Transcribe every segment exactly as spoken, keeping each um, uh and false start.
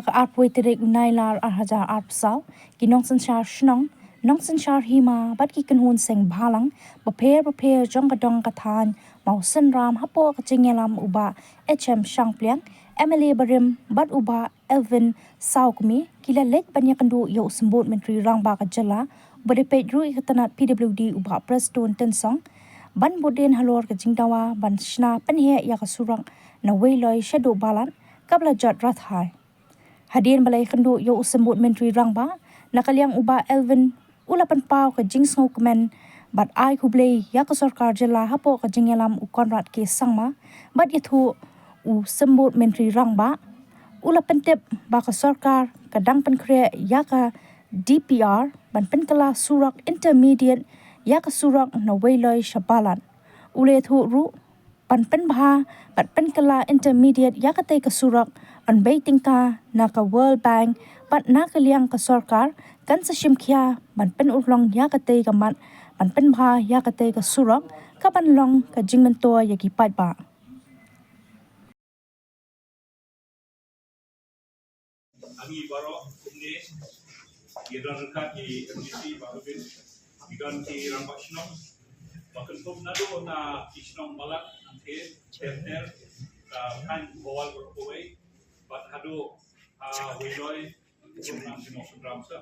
Ka arphew tarik u Nailar ar hajar arphew saw, ki nongsynshar shnong, nongsynshar hima bad ki kynhun seng bhalang bapher bapher jong ka dong ka thaiñ Mawsynram hapoh ka jingïalam u Bah H M Shangpliang, M L A barim bad u Bah Elwin Sawkmie ki la leit ban ïakynduh ïa u Symbud Myntri Rangbah ka jylla, uba dei peit ruh ïa ka tnat P W D u Bah Prestone Tynsong, ban bud dien halor ka jingdawa ban shna pynheh ïa ka surok na Weiloi shaduh Balat kaba la jot rathai. Hadien ba la ïakynduh ïa u Symbud Myntri Rangbah, na ka liang u Bah Elwin u la pynpaw ka jingsngewkmen bad ai khublei ïa ka sorkar jylla hapoh ka jingïalam u Conrad K Sangma bad ïathuh u Symbud Myntri Rangbah u la pyntip ba ka sorkar ka dang pynkhreh ïa ka D P R ban pynkylla surok intermediate ïa ka surok na Weiloi sha Balat. U la ïathuh ruh ban pynbha bad pynkylla intermediate ïa katei ka surok yn bei tyngka na ka World Bank bad na ka liang ka sorkar kan sa shim khia ban pynurlong ïa katei ka mat ban pynbha ïa katei ka surok kaban long ka jingmyntoi ïa ki paidbah. Ngi baroh kumne, ngi don ryngkat ïa ki M D C baroh, ngi don ki rangbah shnong ba kynthup naduh na ki shnong Balat, Nangkhie, ter ter, ka thaiñ Bhowal baroh kawei, bad haduh ha Weiloi, kumne ki Mawsynram sa.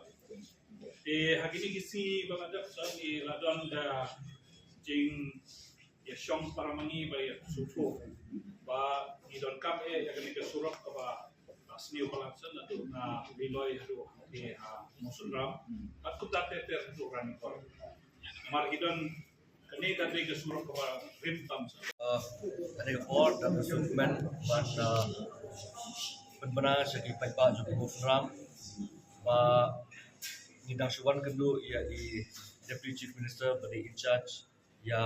Te ha kine ki sngi ba la dep sa ngi la don da jing ïa shong para ma ngi ba ïa sngewthuh ba ngi donkam eh ïa kane ka surok kaba, ah, sniew palat sa naduh na Weiloi haduh te, ah, Mawsynram. Bad kumta ter ter haduh Ranikor. Namar ki don kane ka dei ka surok kaba rim tam sa. Ah, kane ka por da ka sngewkmen ban, ah, pynbna sha ki paidbah jong ka Mawsynram ba ngi dang shu wan kynduh ïa i Deputy Chief Minister ba dei in charge ïa,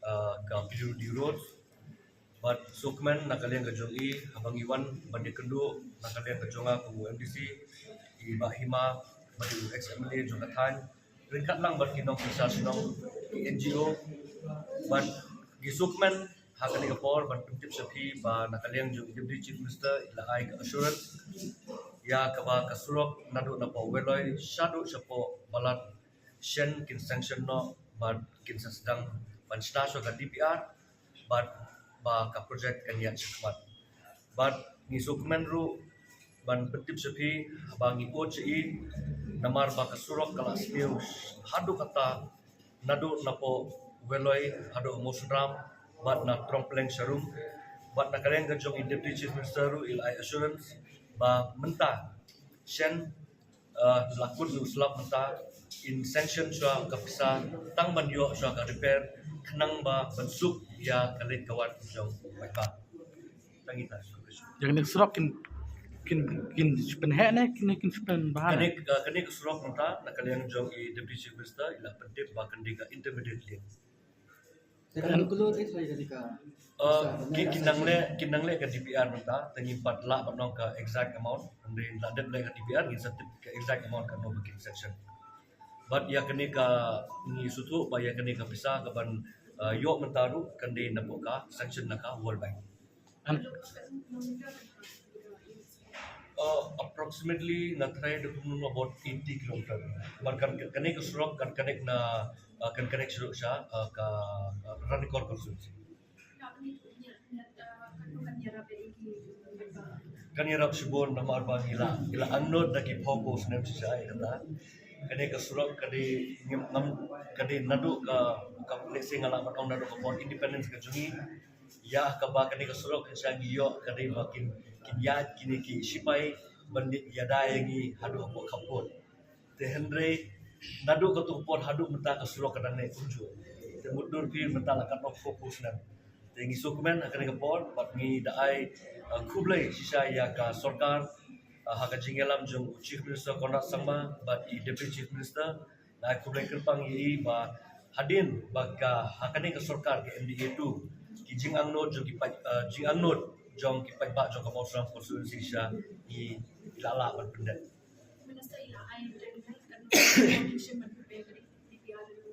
uh, ka P W D Road. Bad sngewkmen na ka liang ka jong i haba ngi wan ban ïakynduh na ka liang ka jong nga kum u M D C, i Bah Hima ba dei u ex M L A jong ka thaiñ, ryngkat lang bad ki nongsynshar shnong, ki N G O. Bad ngi sngewkmen ha kane ka por ban pyntip sha phi ba na ka liang jong i Deputy Chief Minister i la ai ka assurance ïa kaba ka surok naduh napoh Weiloi shaduh shapoh Balat shen kin sanction noh bad kin sa sdang ban shna shuwa ka D P R bad ba ka project kan ïaid shakhmat. Bad ngi sngewkmen ruh ban pyntip sha phi ba ngi ud sha i namar ba ka surok ka la sniew haduh katta naduh napoh Weiloi haduh Mawsynram bad na Trongplyng Sharum. Bad na ka liang ka jong i Deputy Chief Minister ruh i la ai assurance ba mynta shen, uh, la kut u slap mynta in sanction shuwa ka pisa tang ban ïoh shuwa ka repair khnang ba ban suk ïa ka leit ka wan jong u paidbah. Tang ita. Ïa kane ka surok kin, kin, kin pynheh ne kin, kin pynbha ne? Kane, uh, kane ka surok mynta na ka liang jong i Deputy Chief Minister i la pyntip ba kan dei ka intermediate lane. Te kan klur eh, sorry, tadi ka. Uh, ki, kin nang leh, kin nang leh ka D P R mynta, te ngim pat lah ban ong ka exact amount, hynrei la dep leh ka D P R ngin sa tip ka exact amount katno ba kin sanction. Bad ïa kane ka ngi sngewthuh ba ïa kane ka pisa kaban, uh, ïoh mynta ruh kan dei napoh ka sanction na ka World Bank. Uh, approximately nga tharai da kumno about eighty kilometer. Bad kan, kane ka surok kan connect na, uh, kan connect shuh sha, uh, ka, uh, Ranikor constituency. Kan ïarap shibun namar ba ngi la, ngi la angnud da ki phew phew snem shisha ïa kata. Kane ka surok ka dei ngim, ngam, ka dei naduh ka, ka lehse nga lah ban ong naduh ka por independence ka jong ngi. Ïa kaba kane ka surok kan sha ngi ïoh ka dei ba kin, kin ïaid kine ki shipai ban leit ïada ïa ngi haduh hapoh khappud. Te hynrei naduh kato ka por haduh mynta ka surok ka dang neh kumjuh. Te mutdur phi mynta la katno phew phew snem. Te ngi sngewkmen ha kane ka por bad ngi da ai, uh, khublei shisha ïa ka sorkar, uh, ha ka jingïalam jong u Chief Minister Conrad Sangma bad i Deputy Chief Minister. Nga ai khublei kyrpang ïa i ba hadien ba ka ha kane ka sorkar ka M D A two ki jingangnud jong ki paid, uh, jingangnud jong ki paidbah jong ka Mawsynram constituency sha ngi la lah ban pyndep.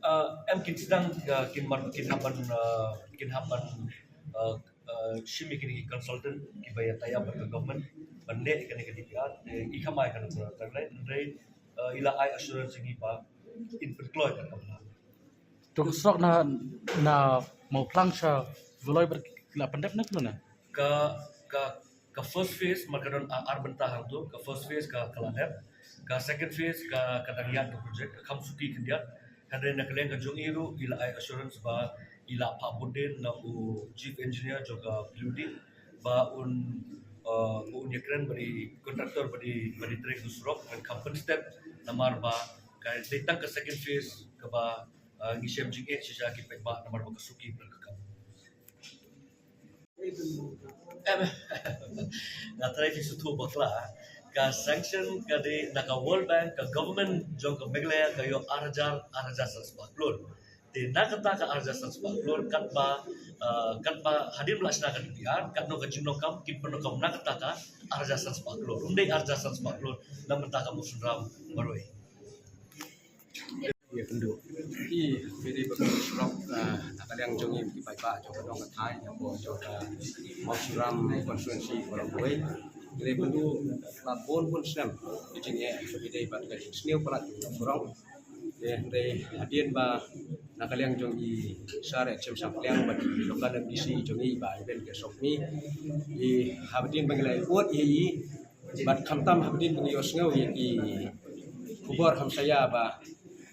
Uh, em kin sdang, uh, kin mar, kin hap ban, uh, kin hap ban, uh, uh, shim ïa kine ki consultant kiba ïa tie up bad ka government. ban leh ïa kane ka D P R, te i khamai ka nongpynïaid timeline, hynrei, eh, i la ai assurance ïa ngi ba in pynkloi ka kam. To ka surok na, na Mawphlang sha Weiloi bad ki la pyndep ne kumno? Ka, ka, ka first phase mar ka don ar, ar bynta hangto, ka first phase ka, ka la dep, ka second phase ka, ka dang ïaid ka project, ka kham suki khyndiat. Hynrei na ka liang ka jong i ruh i la ai assurance ba i la phah bud dien na u chief engineer jong ka P W D ba un, uh, ba un ïakren bad i contractor ba dei, ba dei trei ka surok, ngan kham pynstep namar ba ka dei tang ka second phase kaba, uh, ngi shem jingeh shisha ki paidbah namar ba ka suki bad ka kam. Em, nga trai ki sutu bakla. Ka sanction ka dei na ka World Bank, ka government jong ka Meghalaya ka ïoh ar hajar, ar hajar san spah klur. Te na kata ka ar hajar san spah klur katba, eh, katba hadien ba la shna ka D P R, katno ka jinglong kam, kin pynlong kam na kata ka ar hajar san spah klur. Um dei ar hajar san spah klur na mynta ka Mawsynram marwei. Ïa kynduh. I, bide ba kynduh surok, ah, na ka liang jong i ki paidbah jong ka dong ka thaiñ, ïa ko jong ka Mawsynram constituency baroh kawei. Bide kynduh la bun bun snem. Ki jingeh, bide bad ka jingsniew palat jong ka surok. Ïa, hynrei hadien ba na ka liang jong i Sir H M Sangpliang bad i local M D C jong i Bah Eben K Sopmi. I, hadien ba ngi la ïoh ïa i, bad khamtam hadien ba ngi ïohsngew ïa ki khubor hamsaïa ba,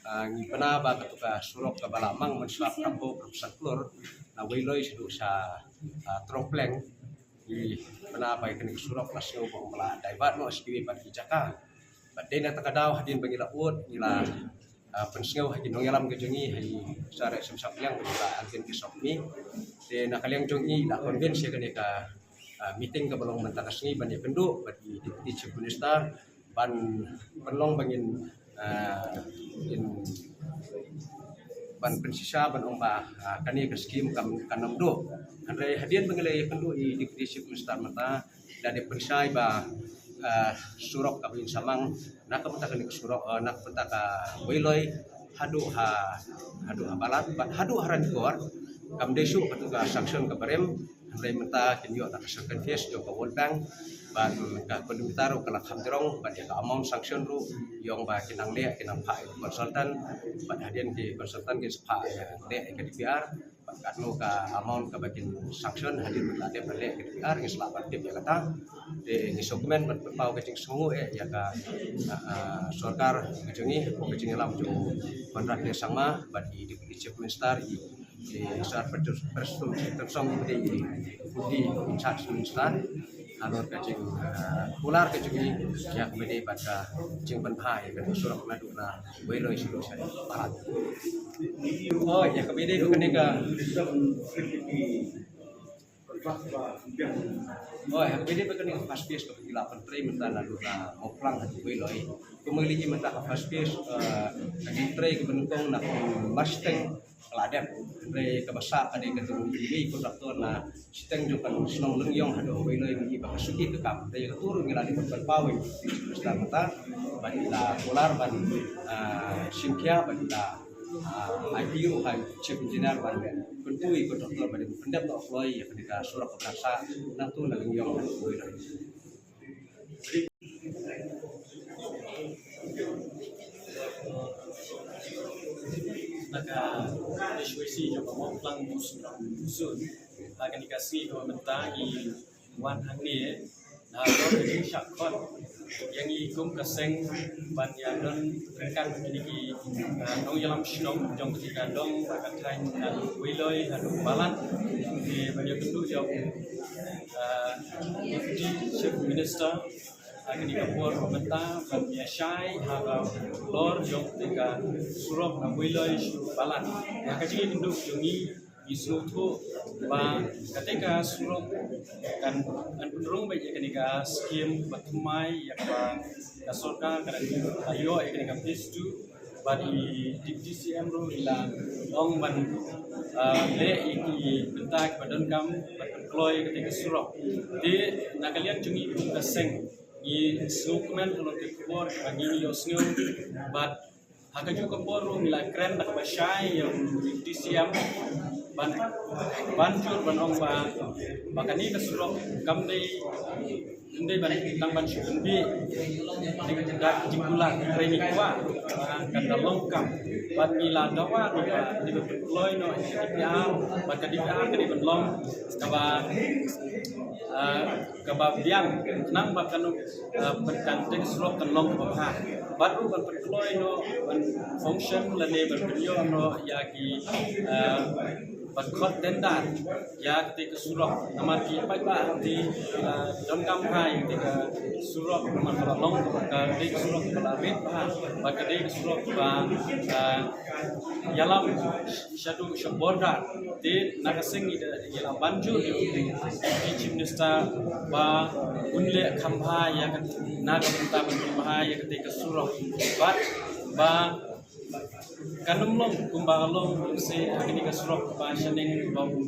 ah, ngi bna ba katu ka surok kaba la mang mynshuwa khatphra phew san klur na Weiloi shaduh sha, ah, Trawpleng. Ngi bna ba ïa kane ka surok la sngew ba ong ba la divert noh sha kiwei pat ki jaka. Bad dei na kata ka daw hadien ba ngi la ud ngi la, ah, pynsngew ha ki nongïalam ka jong ngi, ha i Sir H M Sangpliang bad i Bah Eben K Sopmi. Te na ka liang jong ngi la convene ïa kane ka, ah, meeting kaba long mynta ka sngi ban ïakynduh bad i Deputy Chief Minister ban pynlong ba ngin, ah, ngin ban pynshisha ban ong ba, ah, kane ka skim kan, kan ym duh. Hynrei hadien ba ngi la ïakynduh i Deputy Chief Minister mynta, la dep pynshai ba, ah, surok kaba ngin sa mang na ka bynta kane ka surok, ah, na ka bynta ka Weiloi haduh ha, haduh ha Balat bad haduh ha Ranikor kam dei shuh katu ka sanction kaba rim. Hynrei mynta kin ïoh na ka second phase jong ka World Bank bad ka kilometer ruh ka la kham jrong bad ïa ka amount sanction ruh ïa ong ba kin nang leh, kin nang phah ïa ki consultant bad hadien ki consultant kin sa phah ïa leh ïa ka D P R. Bad katno ka amount kaba kin sanction hadien ba la dep ban leh ka D P R ngi sa lah ban tip ïa kata. Te ngi sngewkmen ban pynpaw ka jingsngewnguh eh ïa ka, ah, ah, sorkar ka jong ngi, ka jingïalam jong Conrad K Sangma bad i Deputy Chief Minister i, i Sir Prestone Tynsong i, i in charge minister. Halor ka jing, ah, kular ka jong ngi ïa kaba ïadei bad ka jingpynbha ïa ka surok naduh na Weiloi shaduh sha Balat. Oh, ïa kaba ïadei bad kane ka, oh, ïa kaba ïadei bad kane ka first phase kaba ngi la pyntrei mynta naduh na Mawphlang haduh Weiloi. Kumba ngi la ïohi mynta ka first phase, eh, ka jingtrei kaba nyngkong na ka mar shiteng ka la dep. Hynrei kaba sah ka dei ka jong i contractor na shiteng jong ka shnong Lyngiong haduh Weiloi, ngi ïohi ba ka suki ka kam. Hynrei katu ruh ngi la dep pynpaw ïa i Chief Minister mynta ba i la kular ban, ah, shim khia ba i la, ah, ai pynïoh ha i Chief Engineer ban kyntu ïa i contractor ban pyndep noh kloi ïa kane ka surok kaba sah nangtu na Lyngiong haduh Weiloi. Na ka constituency jong ka Mawphlang Mawsynram Zone, ha kane ka sngi kaba mynta ngi wan hangne na ka jingshah khot ïa ngi kum ka seng ban ïa don ryngkat kine ki, ah, nongïalam shnong jong kane ka dong ka thaiñ na Weiloi haduh Balat. Te ban ïa kynduh ïa u, ah, Deputy Chief Minister ha kane ka por mynta ban ïa shai ha ka lor jong kane ka surok na Weiloi sha Balat. Ha ka jingïakynduh jong ngi, ngi sngewthuh ba kata ka surok kan, kan pynrung beit ïa kane ka skim ba thymmai ïa kaba ka sorkar ka dang ïoh ïa kane ka phase two. Bad i Deputy C M ruh i la ong ban, ah, leh ïa ki bynta kiba donkam ban pynkloi kata ka surok. Te na ka liang jong ngi kum ka seng ngi sngewkmen halor ka khubor kaba ngi ïohsngew bad Ha kajuh ka por ruh ngi la kren da kaba shai ïa u D C M ban, ban jur ban ong ba, ba kane ka surok kam dei, kam dei ban, tang ban shu pynbeit da ka jingkular, hynrei ngi kwah ba kan da long kam. Bad ngi la dawa ruh ba dei ban pynkloi noh ïa ka D P R, bad ka D P R ka dei ban long kaba, ah, kaba biang, khnang ba kan, ah, ban, kane ka surok kan long kaba bha. Bad ruh ban pynkloi noh, ban function lane ban pynïoh noh ïa ki, ah, ban khot tender ïa kata ka surok. Namar ki paidbah te, ah, donkam bha ïa kata ka surok, namar ka la long, ka dei ka surok kaba la rit bha, bad ka dei ka surok kaba, ah, ïalam shaduh sha border. Te na ka seng ngi da, ngi la ban jur ïa u Chief Minister ba un leh kham bha ïa ka, na ka bynta ban pynbha ïa kata ka surok. Bad ba kan ym long kumba ka long lehse ha kane ka surok kaba shaneng, ba u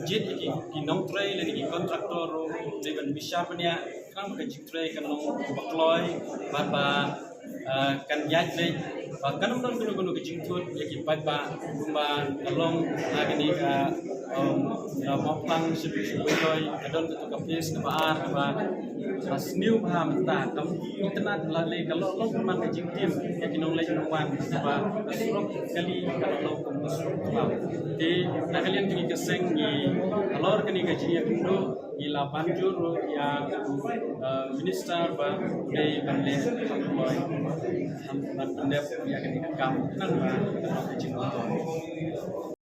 jied ïa ki, ki nongtrei lane ki contractor ruh dei ban bishar bniah khnang ba ka jingtrei kan long kaba kloi bad ba, ah, kan ïaid leit, ba kan ym don kano kano ka jingthut ïa ki paidbah kumba ka long ha kane ka, um, ka Mawphlang shaduh sha Baioi, ka don kato ka phase kaba ar kaba, ba sniew bha mynta, kam itynnad la leh, ka long, long man ka jingtim ïa ki nongleit nongwan, ba ka surok kali ka la long kum ka surok khlaw. Te na ka liang kane ka seng ngi, halor kane ka jingïakynduh, ngi la ban jur ruh ïa, uh, Minister ba u dei ban leh kham kloi, ban pyndep ïa kane ka kam, khnang ba ka long ka jingmyntoi.